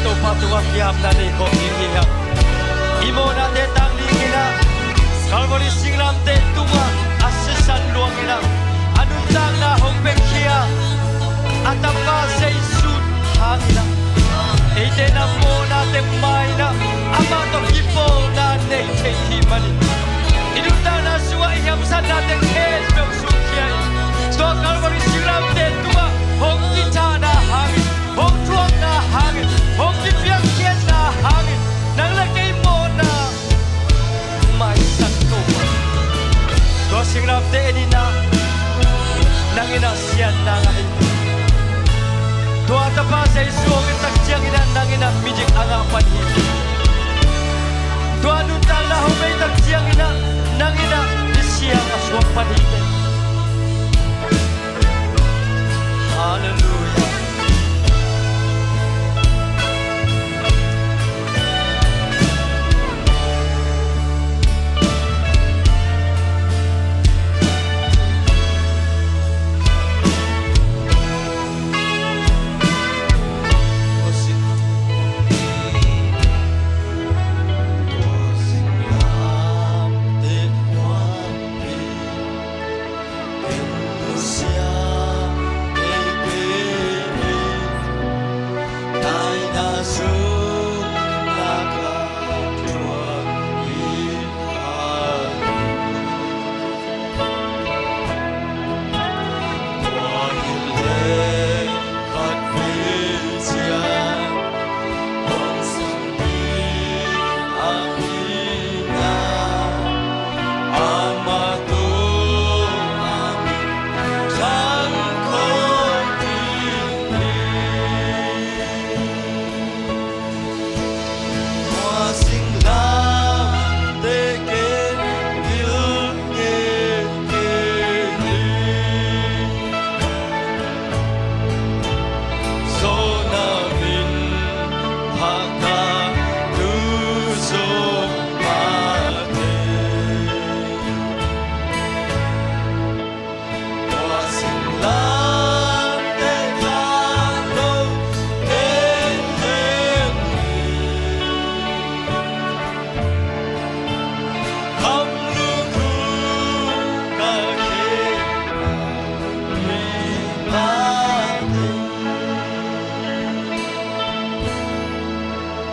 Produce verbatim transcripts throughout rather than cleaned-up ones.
Topa tungah kiamna nei khawm ding hi hang. I mawhnate tang dingin ah Calvary singlamteh tungah a sisan luangin ah a nuntakna hong pekkhia a Tapa Jesu hangin ah eite na mawhnate mai-in ah amah tawh kipawlna nei thei hih manin i nuntakna sungah i hamsatnate khempeuh sungkhia in tua Calvary singlamteh tungah hong kithahna hangin, hong thuakna hangin, hong kipiakkhiatna hangin nang le kei mawhna maisak Topa. Tua singlamteh en in ah nang in ah siatna ngah hi. Tua Tapa Jesu hong et tak ciangin ah nang in ah midik a ngah pan hi. Tua nuntakna hong bei tak ciangin ah nang in ah misiang a suak pan hi. Halleluiah.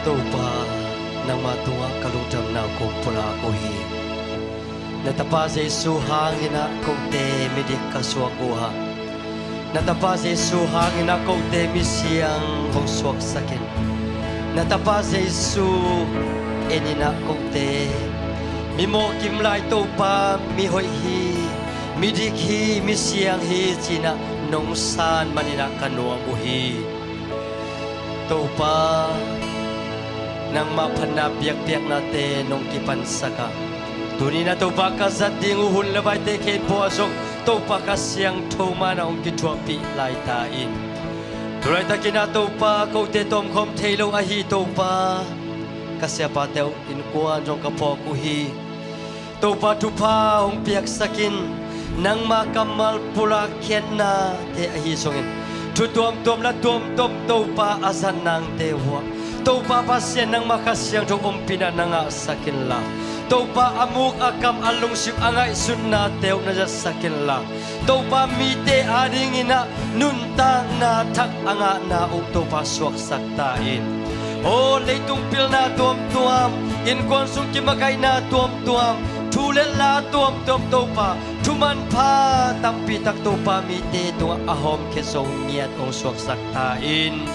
Topa, nangmah tungah ka lungdamna kong pulak uh hi. Na Tapa Jesu hangin ah kote midik ka suak uh a, na Tapa Jesu hangin ah kote misiang hong suaksak in. Na Tapa Jesu en in ah kote mi mawhkim lai Topa, mi hoih hi, midik hi, misiang hi ci-in ah nong san manin ah ka nuam uh hi. Topa, nangmah phatna biakpiaknate nong kipansak a, tuni-in ah Topa ka zat ding uh hun le vaite khempeuh ah zong Topa Kha Siangtho mah in ah hong kithuahpih lai ta in. Tu laitakin ah Topa kote tawmkhawm thei lo ahi Topa, ka siapate uh innkuan zong ka phawk uh hi. Topa thupha hong piaksak in, nangmah kammal pulak khiatnate ahi zongin thu tuamtuam la tuamtuam Topa a zat nangte uh ah Topa Pasian nangmah Kha Siangtho ompihna na ngahsak inla, Topa a muk a kam a lungsim a ngaihsutnate uh na zatsak inla, Topa mite adingin ah nuntakna thak a ngahna uh Topa suaksak ta in. Aw leitung pilna tuamtuam, innkuan sung kimakaihna tuamtuam, thu le la tuamtuam Topa, thu manpha tampi tak Topa mite tungah a hawmkhia zo ngiat hong suaksak ta in.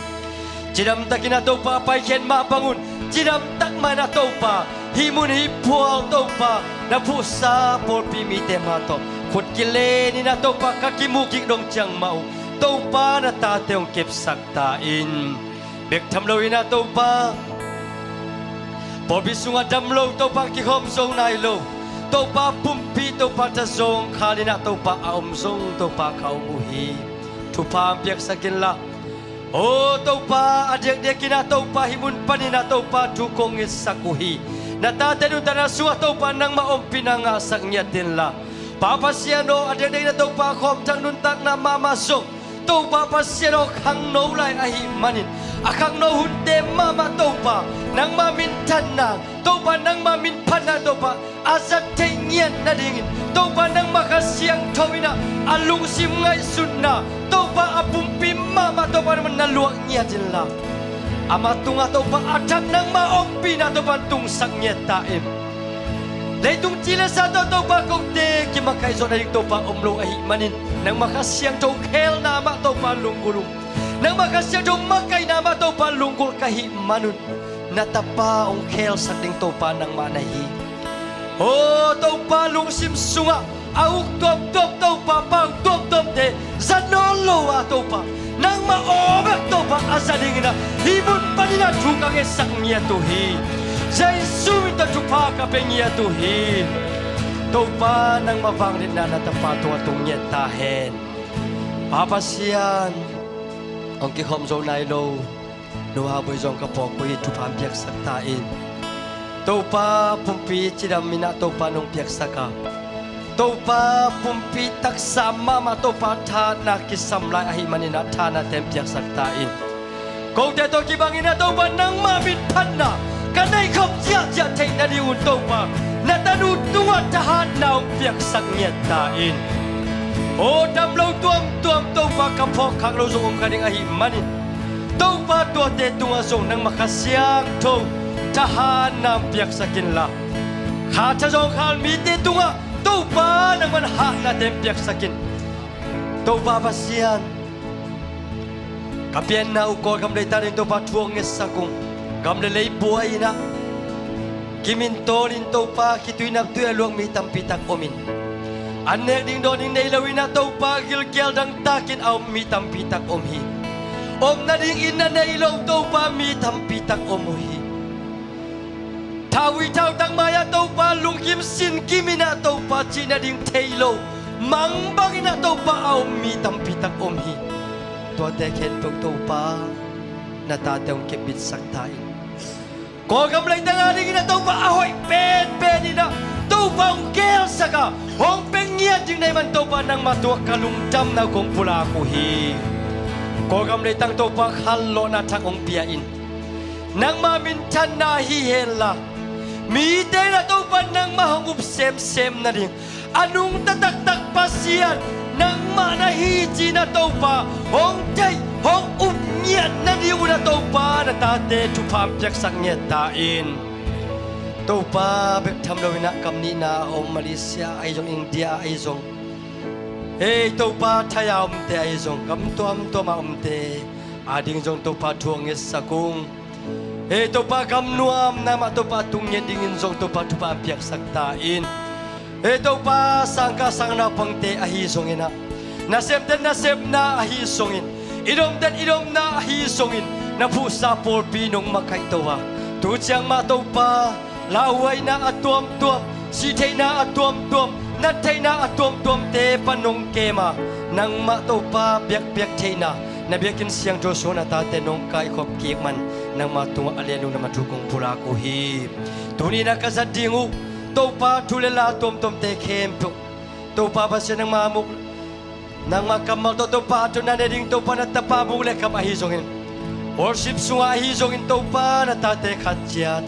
Cidamtakin ah Topa a paikhiat mah bangun cidamtak mah in ah Topa hih mun hih phual Topa na phuhsa pawlpi mite mah tawh khut kilenin ah Topa ka kimuh kik dong ciang mah uh Topa na tate hong kepsak ta in. Bek tham loin ah Topa pawlpi sungah dam lo Topa kikhawm zo nai lo Topa pumpi Topa tha zong khalin ah Topa a om zong Topa kha om uh hi. Thupha hong piaksak inla, aw Topa a diakdiakin ah Topa hih mun panin ah Topa thu kong ngetsak uh hi. Na tate nuntakna sungah Topa nangmah ompihna ngahsak ngiat inla, Pa Pasian aw a diakdiakin ah Topa khawmthak nuntakna mahmah zong Topa Pasian aw, khangno lai ahih manin, a khangno hunte mahmah Topa, nangma minthanna, Topa nangma minphatna Topa a zat theih ngiat nadingin, Topa nangma Kha Siangtho in ah a lungsim ngaihsutna Topa a pumpi mahmah Topa nangman na luah ngiat inla, amah tungah Topa a thak nangma ompihna Topa tungsak ngiat ta in. Leitung ci le sa tawh Topa kote kimakaih zawh nading Topa om lo ahih manin, nangma Kha Siangtho khelna mah Topa lunggulh ung. Nangma Kha Siangtho makaihna mah Topa lunggulh ka hih manun, na tapa hong khelsak ding Topa nangmah na hi. Aw Topa, lungsim sungah a uk tuamtuam Topa, pau tuamtuamte za nawn lo a Topa, nangmah aw bek Topa a za dingin ah hih mun panin ah thu ka ngetsak ngiat uh hi. Jesu min tawh thupha ka pia ngiat uh hi. Topa nangmah vangliatna na tapa tungah tung ngiat ta hen. Pa Pasian, hong kikhawm zo nai lo nu Hau Bui zong ka phawk uh hi, thupha piaksak ta in. Topa pumpi cidam in ah Topa nong piaksak a, Topa pumpi taksa mahmah Topa thahatna kisam lai ahih manin ah thahatnate piaksak ta in. Kote tawh kibangin ah Topa nangmah minthanna ka neihkhop ciahciah theih nadingun Topa na tanu tungah thahatna hong piaksak ngiat ta in. Aw dam lo tuamtuam Topa ka phawk khak lo zong om kha ding ahih manin, Topa tuate tungah zong nangmah Kha Siangtho thahatna hong piaksak inla, kha tha zawngkhal mite tungah Topa nangman hahnate hong piaksak in. Topa Pasian, ka pianna uh Kawlgam leitang ding Topa thu hong ngetsak ung. Gam le lei buai in ah kimin tawlin Topa khitui naptui a luak mi tampi tak om in, an nek ding dawn ding nei lo in ah Topa gilkial dangtakin a om mi tampi tak om hi. Om nading inn a nei lo Topa mi tampi tak om uh hi. Thauvui thautang mai-ah Topa lungkim sinkim in ah Topa cih nading thei lo, mang bangin ah Topa a om mi tampi tak om hi. Tuate khempeuh Topa na tate hong kepbitsak ta in. Kawlgam leitang a dingin ah Topa a hoih penpen in ah Topa hong gelsak a, hong pia ngiat ding na hih man Topa nangmah tungah ka lungdamna kong pulak uh hi. Kawlgam leitang Topa khanlawhna thak hong pia in. Nangma minthanna hi henla, mite in ah Topa nangmah hong up semsem nading, a nungta taktak Pasian nangmah na hi ci-in ah Topa hong theih hong up ngiat nadingun ah Topa na tate thupha hong piaksak ngiat ta in. Topa bek tham loin ah gam nihna a om Malaysia ahi zong, India ahi zong, hei Topa thai-a omte ahi zong, gam tuamtuam a omte ading zong Topa thu hong ngetsak ung. Hei Topa, gam nuamna mah Topa tung ngiat dingin zong Topa thupha piaksak ta in. Hei Topa, sangkah sang naupangte ahi zongin ah, nasemten nasepna ahi zongin, i domten i domna ahi zongin, na phuhsa pawlpi nong makaih to a, tu ciang mah Topa lauhuaina a tuamtuam, sih theihna a tuamtuam, nat theihna a tuamtuamte pan nong kem a, nangmah Topa biakpiak theihna na biakinn siangtho sungah na tate nong kaikhop kik man, nangmah tungah a lian lungdam a thu kong pulak uh hi. Tuni-in ah ka zat ding uh Topa thu le la tuamtuamte khempeuh Topa Pasian nangmah muk, nangmah kammal tawh Topa a tawh na ne ding Topa na tapa muk le kam ahi zongin, worship sungah ahi zongin Topa na tate khat ciat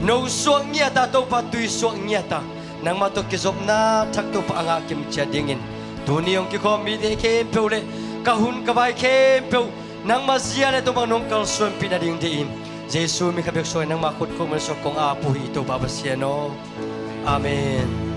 no suak ngiat a, Topa tui suak ngiat a, nangmah tawh kizopna thak Topa a ngah kim ciat dingin, tuni hong kikhawm mite khempeuh le ka hun ka vai khempeuh nangmah zia le tawh bang nong kalsuanpih nading deihin, Jesu min khat bek suangin nangmah khut kong man suang kong ap uh hi Topa Pasian aw. Amen.